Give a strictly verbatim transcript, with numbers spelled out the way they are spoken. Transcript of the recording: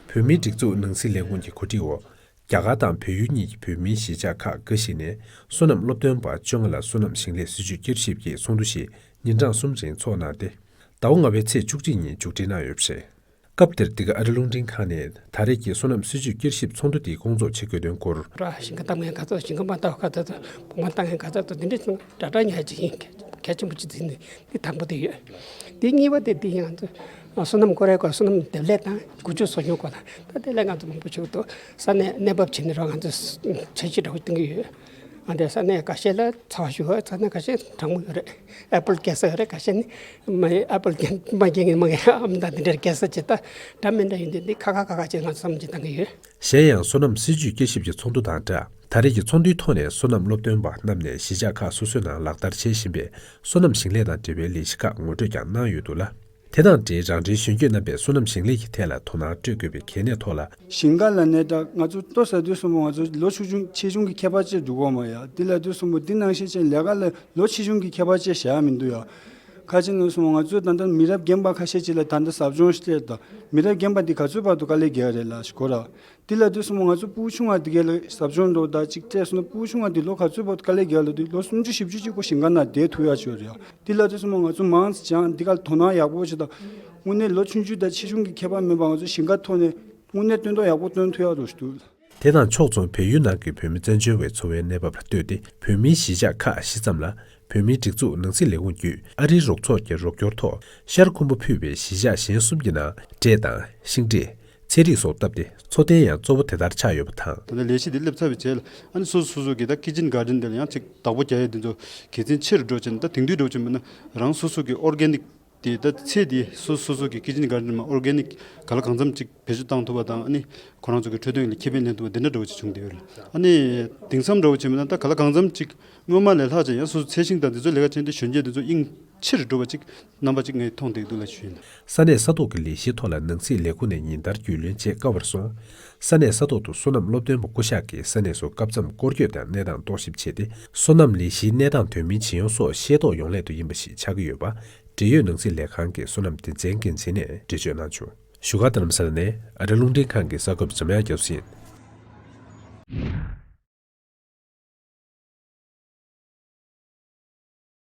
བོད་མིའི་སྒྲིག་འཛུགས་ནང་སྲིད་ལས་ཁུངས་ཀྱི་གོ་སྒྲིག་འོག་རྒྱ་གར་དང་བལ་ཡུལ་གཉིས་ཀྱི་བོད་མིའི་གཞིས་ཆགས་ཁག་འགའ་ཞིག་ནས་སོ་ནམ་སློབ་སྟོན་པ་བཅོ་ལྔ་ལ་སོ་ནམ་ཞིང་ལས་སྲིད་ཇུས་བསྐྱར་ཞིབ་ཀྱི་ཚོགས་འདུ་ཞིག་ཉིན་གྲངས་གསུམ་རིང་འཚོགས་གནང་སྟེ། ཟླ་བ་ལྔ་པའི་ཚེས་བཅུ་གཅིག་ཉིན་མཇུག་སྒྲིལ་གནང་ཡོད་པ་རེད། སྐབས་དེར་འདི་ག་ཨ་རི་རླུང་འཕྲིན་ཁང་ནས་ད་རེས་ཀྱི་སོ་ནམ་སྲིད་ཇུས་བསྐྱར་ཞིབ་ཚོགས་འདུ་དེའི་སྐོང་ཚོགས་བྱེད་དགོས་དོན་སྐོར། ར་ཞིང་ཁ་བཏབ་མཁན་ག་ཚོད་ཞིང་ཁ་མ་བཏབ་ག་ཚོད་བུ་མ་བཏང་མཁན་ག་ཚོད་དང་འདི་འདྲ་ཚང་དྲ་གྲགས་ཉག་ཅིག་ཡིན། གལ་ཆེན་པོ་ཅིག་འཛིན་ནས་འདི་དང་པོ་དེ་ཡོད། འདི་གཉིས་པ་དེ་འདི་ཡང་ཚོ་སོ་ནམ་སྐོར་རའི་སྐོར། སོ་ནམ་འདེབས་ལས་དང་འགུལ་སྐྱོད་གསོ་སྐྱོང་སྐོར་ལ་ད་དེ་ལས་ང་ཚོ་མང་པོ་ཞིག་ཏུ་ས་གནས་གནས་བབ་བྱས་ནས་རོགས་ང་ཚོ་འཆར་གཞི་འདྲ་བོ་བཏིང་གི་ཡོད། ཨ་འདྲ་ས་གནས་ཁ་ཤས་ལ་ཚ་བ་ཞུ་བ། ས་གནས་ཁ་ཤས་གྲང་མོ་ཡོད་རེད། ཨེ་པལ་སྐྱེ་ས་ཡོད་རེད། ཁ་ཤས་ནི་མ་ཨེ་པལ་སྐྱེ་མ་སྐྱེ་མཁན་མ་སྐྱེ་ཨམ་དང་དེ་འདྲར་སྐྱེ་ས་ཅིག་ད་འདྲ་མི་འདྲ་ཡིན་དུས་འདི་ཁ་ཁ་ཁ་ཁ་ཅིག་ང་ཚོ་བསམ་བློ་ཅིག་བཏང་གི་ཡོད། གཞན་ཡང་སོ་ནམ་སྲིད་ཇུས་བསྐྱར་ཞིབ་ཀྱི་ཚོགས་འདུ་དང་སྦྲགས། ད་རེས་ཀྱི་ཚོགས་འདུའི་ཐོག་ནས་སོ་ནམ་སློབ་སྟོན་པ་རྣམས་ནས་གཞིས་ཆགས་ཁག་སོ་སོའི་ནང་ལག་བསྟར་བྱེད་བཞིན་པའི་སོ་ནམ་ཞིང་ལས་དང་འབྲེལ་བའི་ལས་གཞི་ཁག་ངོ་སྤྲོད་ཀྱང་གནང་ཡོད་འདུག་ལ། དེ་དང་འབྲེལ་རང་འདྲའི་གཞོན་སྐྱེས་རྣམ་པས་སོ་ནམ་ཞིང་ལས་ཀྱི་ཐད་ལ་དོ་སྣང་སྤྲོད་དགོས་པའི་གལ་གནད་ཐོག་ལ། ཞིང་ཁ་ལ་ནས་ད་ང་ཚོ་ལྟོ་ཟ་དུས་གསུམ་པོ་ང་ཚོ་ལོ་ཆུང་ཆུང་ཆེ་ཆུང་གི་ཁྱད་པར་ཅིག་འདུག་གོ་མ་ཡ། འདི་ལ་དུས་གསུམ་པོ་འདི་ནང་བཞིན་ཅན་ལས་ཀ་ལ་ལོ་ཆེ་ཆུང་གི་ཁྱད་པར་ཅིག་བཞག་ཡ་མི་འདུག་ཡ། ཁ་ཅིག་ལ་དུས་གསུམ་པོ་ང་ཚོས་ད་ལྟ་མི་རབས་རྒན་པ་ཁ་ཤས་ཅིག་ལ་ད་ལྟ་ཟབ་སྦྱོང་སྤྲད་ད། མི་རབས་རྒན་པ་འདི་ག་ཚོད་བར་དུ་དཀའ་ལས་རྒྱག་རེད་ལ་ཞིག་གོ་ར། འདི་ལ་དུས་གསུམ་པོ་ང་ཚོ་སྤུ་གུ་ཆུང་བ་འདི་གས་ལ་ཟབ་སྦྱོང་འགྲོ་ད་ཅིག་སྤྲད་སོང་ན། སྤུ་གུ་ཆུང་བ་འདི་ལོ་ག་ཚོད་བར་དུ་དཀའ་ལས་རྒྱག་ལ་དུས་ལོ་སུམ་ཅུ་བཞི་བཅུ་ཅིག་པོ་ཞིང་ཁ་ནང་བསྡད་ཐུབ་ཡ་ཆོད་རེད་ཡ། འདི་ལ་དུས་གསུམ་པོ་ང་ཚོ་མང་ཙམ་སྦྱང་འདི་ག་ལ་དོ་སྣང་ཡག་པོ་བྱེད་ད། དངོས་གནས་ལོ་ཆུང་ཆུང་དང་ཆེ་ཆུང་གི་ཁྱད་པར་མེད་པ་ང་ཚོ་ཞིང་ཁ་ཐོག་ནས་དངོས་གནས་སྟོན་ཐོག་ཡག་པོ་སྟོན་ཐུབ་ཡ་རོགས་ཞུ། དེ་དང་ཕྱོགས་མཚུངས་བལ་ཡུལ་ནང་གི་བོད་མི་བཙན་བྱོལ་བའི་འཚོ་བའི་གནས་བབ་ལ་ལྟོས་ཏེ། བོད་མིའི་གཞིས་ཆགས་ཁག་བཞི་ཙམ་ལ་བོད་མིའི་སྒྲིག་འཛུགས་ནང་སྲིད་ལས་ཁུངས་བརྒྱུད་ཨ་རིའི་རོགས་ཚོགས་ཀྱི་རོགས་སྐྱོར་ཐོག་ཤར་ཁུམ་བུ་ཕུད་པའི་གཞིས་ཆགས་གཞན་གསུམ་གྱི་ནང་འབྲས་དང་ཤིང་འབྲས། ཚལ་རིགས་སོགས་བཏབ་སྟེ། འཚོ་རྟེན་ཡང་གཙོ་བོ་དེ་ལྟར་ཆགས་ཡོད་པ་དང་། ད་ལྟ་ལས་གཞི་འདི་སླེབས་ཚར་བའི་རྗེས་ལ་ཨ་ནི་སོ་སོ་སོ་སོ་གི་ད་ཀི་ཅན་གྷར་ཌེན་འདི་ལ་ཡང་ཅིག་བདག་པོ་རྒྱག་ཡས་འདི་ཚོ་དགེ་མཚན་ཆེ་རུ་འགྲོ་བྱས་ནས། ད་དེང་དུས་འགྲོ་བྱས་མིན་ན་རང་སོ་སོ་གི་ཨོར་གེ་ནིག་དེ་ད་ཚེ་དེ་སོ་སོ་སོ་གི་ཀི་ཅན་གྷར་ཌེན་མ་ཨོར་གེ་ནིག་ག་ལ་གང་འཚམ་ཅིག་བེད་སྤྱོད་བཏང་ཐུབ་པ་དང་། ཨ་ནི་ཁོ་རང་ཚོ་གི་འཕྲོད་བསྟེན་ལ་ཁེ་ཕན་ལེན་ཐུབ་པ་འདི་འདྲ་འགྲོ་བ་ཅིག་བྱུང་བསྡད་ཡོད་རེད། ཨ་ནི་དེང་མཚམས་འགྲོ་བ་བྱས་མིན་ན་ད་ག་ལ་གང་འཚམ་ཅིག་སྔོན་མ་ལས་ལྷག་ཅིག་ཡང་སོ་སོ་ཚལ་ཤིང་དང་འདི་ཚོ་ལས་ཀ་བྱས་ཏེ་གཞོན་སྐྱེས་འདི་ཚོ་དབྱིངས་ཆེ་རུ་འགྲོ་བ་ཅིག་རྣམ་པ་ཅིག་ངས་མཐོང་བསྡད་འདུག་ལ་ཞུས་ཡིན། ས་གནས་ས་ཐོག་གི་ལས་གཞིའི་ཐོག་ལ་ནང་སྲིད་ལས་ཁུངས་ནས་ཉིན་ལྟར་རྒྱུས་ལོན་བྱེད་དཀའ་བར་སོང་། ས་གནས་ས་ཐོག་ཏུ་སོ་ནམ་སློབ་སྟོན་པ་སྐུ་ཞབས་ཀྱིས་ས་གནས་སུ་སྐབས་མཚམས་སྐོར་སྐྱོད་དང་གནས་སྟངས་རྟོག་ཞིབ་བྱས་ཏེ། སོ་ནམ་ལས་གཞིའི་གནས་སྟངས་དོན་སྨིན་བྱེད་ཡོང་སོགས་ཤེས་རྟོགས་ཡོང་སླད་དུ་ཡིན་པ་ཞིག་ཆགས་ཀྱི་ཡོད་པ། འབྲེལ་ཡོད་ནང་སྲིད་ལས་ཁང་གི་སོ་ནམ་སྡེ་ཚན་འགན་འཛིན་ནས་འགྲེལ་བརྗོད་གནང་བྱུང་། བཞུགས་སྒར་རྡ་རམ་ས་ལ་ནས་ཨ་རི་རླུང་འཕྲིན་ཁང་གི་གསར་འགོད་པ་འཇམ་དབྱངས་རྒྱ་མཚོ་ཡིན།